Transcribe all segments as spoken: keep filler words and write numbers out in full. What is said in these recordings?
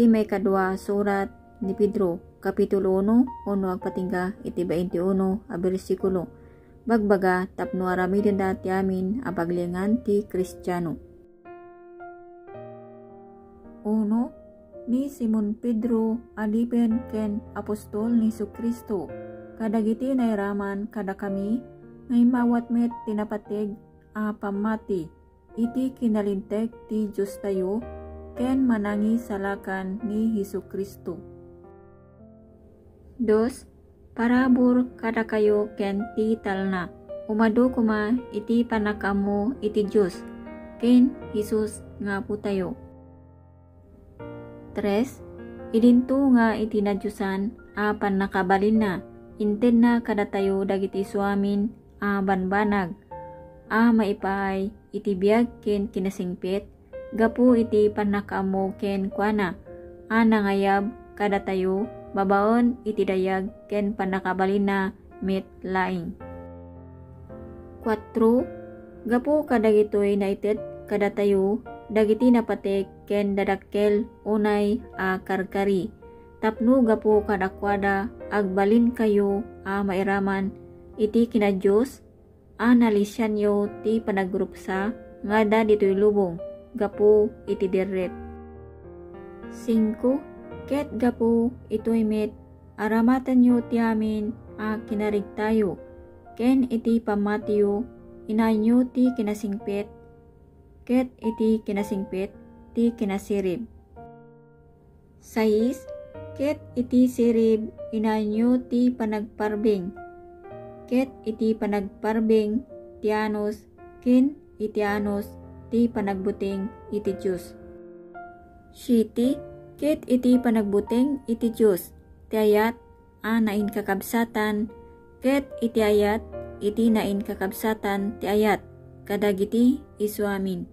Ti maikadua surat ni Pedro, Kapitulo uno, uno agpatingga iti bainte uno a bersikulo. Bagbaga tapno aramidenda ti amin a paglingan ti Kristiano. Uno, ni Simon Pedro, adipen ken apostol ni Jesu-Cristo, kadagiti nairaman kadakami nga immawat met ti napateg a pammati iti kinalinteg ti Diostayo ken manangisalakan ni Jesu-Cristo. Dos, parabur kadakayo ken ti talna. Umadu koma iti pannakaammo iti Dios ken Jesus nga Apotayo. Tres, idinto nga iti nadiosan a pannakabalinna, intedna kadatayo dagiti isuamin a banbanag a maipaay iti biag ken kinasingpet gapu iti pannakaammo kenkuana a nangayab kadatayo babaen iti dayag ken pannakabalinna met laeng. Kuatro, gapu kadagitoy naited kadatayo dagiti napateg ken dadakkel unay a karkari, tapno gapu kadakuada agbalinkayo a mairaman iti kinadios a nalisianyo ti panagrupsa nga adda ditoy lubong gapu iti dirrep. Singko, ket gapu itoy met, aramatenyo ti amin a kinarigtayo, ken iti pammatiyo, inaanyo ti kinasingpet, ket iti kinasingpet ti kinasirib. Sais, ket iti sirib, inaanyo ti panagparbeng, ket iti panagparbeng ti anus, ken iti anus ti panagbuteng iti Dios. Siete, ket iti panagbuteng iti Dios ti ayat a nainkakabsatan, ket iti ayat iti nainkakabsatan ti ayat kadagiti isuamin.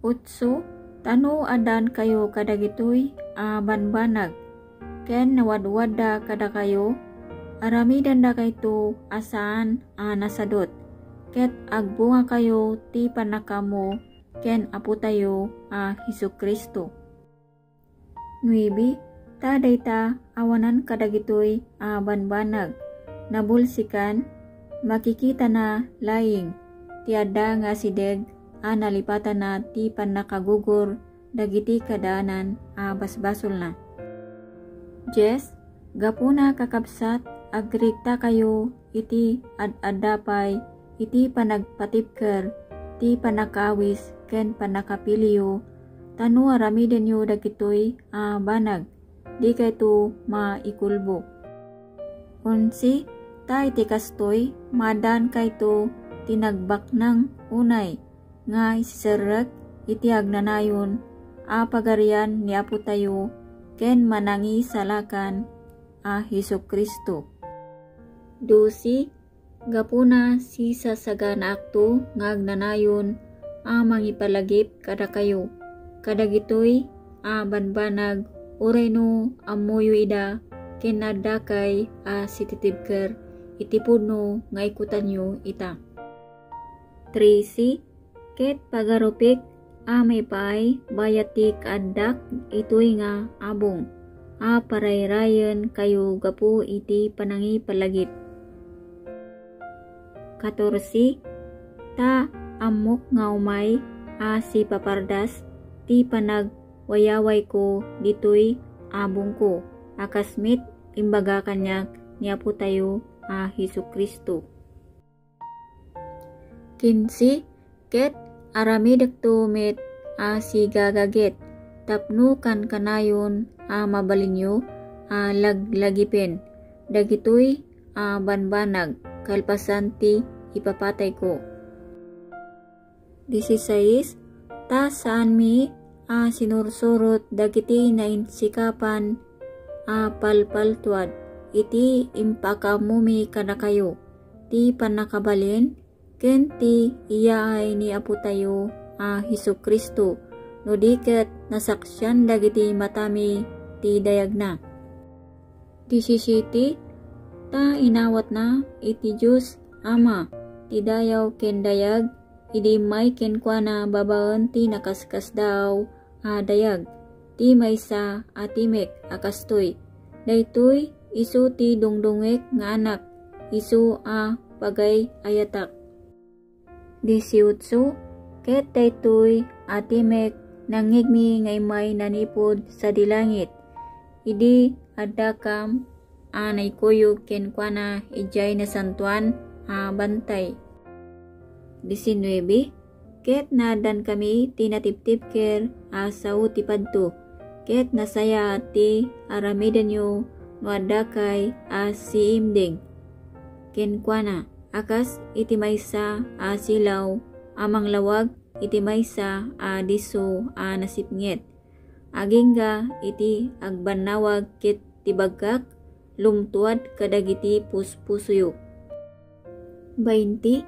Utso, ta no addaankayo kadagitoy a banbanag ken nawadwadda kadakayo, aramidendakayto a saan a nasadut, ket agbungakayo ti pannakaammo ken Apotayo a Jesu-Cristo. Nuebe, ta dayta awanan kadagitoy a banbanag, nabulsikan, makikitana laeng ti adda nga asideg a nalipatana ti pannakagugur dagiti kadaanan a basbasolna. Dies, gapuna, kakabsat, agrigtakayo iti ad-adda pay iti panagpatibker ti pannakaawis ken pannakapiliyo, ta no aramidenyo dagitoy a banag, dikayto maikulbo. Onse, ta iti kastoy, maaddankayto ti nagbaknang unay nga isiserrek iti agnanayon a Pagarian ni Apotayo ken Manangisalakan a Jesu-Cristo. Dose, gapuna sisasaganaakto nga agnanayon a mangipalagip kadakayo kadagitoy a banbanag, uray no ammoyo ida ken addakay a sititibker iti pudno nga ikutanyo ita. Trese, ket pagarupek a maipaay bayat ti kaaddak itoy nga abong a parayrayenkayo gapu iti panangipalagip. Katorse, ta ammok nga umay a sipapardas ti panagwayawayko ditoy abongko a kas met imbaga kaniak ni Apotayo a Jesu-Cristo. Kinse, ket aramidekto met a sigagaget tapno kankanayon a mabalinyo a laglagipen dagitoy a banbanag kalpasan ti ipapatayko. Disisais, ta saanmi a sinursurot dagiti nainsikapan a palpaltuad iti impaammomi kadakayo ti pannakabalin ken ti iyaay ni Apotayo a Jesu-Cristo, no di ket nasaksian dagiti matami ti dayagna. Disisiete, ta inawatna iti Dios Ama ti dayaw ken dayag idi immay kenkuana babaen ti nakaskasdaaw a dayag. ti maysa a timek a kastoy. Daytoy isu ti dungdungek nga anak, isu a pagay-ayatak. Disiotso, ket daytoy a timek nangngegmi nga immay nanipud sadi langit. Idi addakam a naikuyog kenkuana idiay nasantoan a bantay. Disinuebe, ket naaddankami ti natibtibker a sao ti padto, ket nasayaat ti aramidenyo no addakay a siimdeng kenkuana, a kas iti maysa a silaw a manglawag iti maysa a disso a nasipnget. Agingga iti agbannawag ket ti baggak lumtuad kadagiti puspusoyo. Bainti,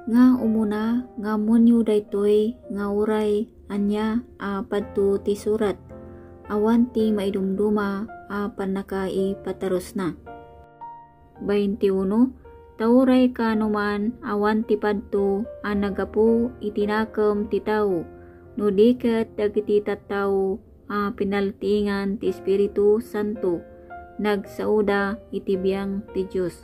nga umuna nga ammonyo daytoy nga uray ania a padto ti surat, awan ti maidumduma a pannakaipatarusna. Baintiuno, ta uray kaanoman awan ti padto a naggapu iti nakem ti tao, no di ket dagiti tattao a pinaltiingan ti Espiritu Santo, nagsaoda iti biang ti Dios.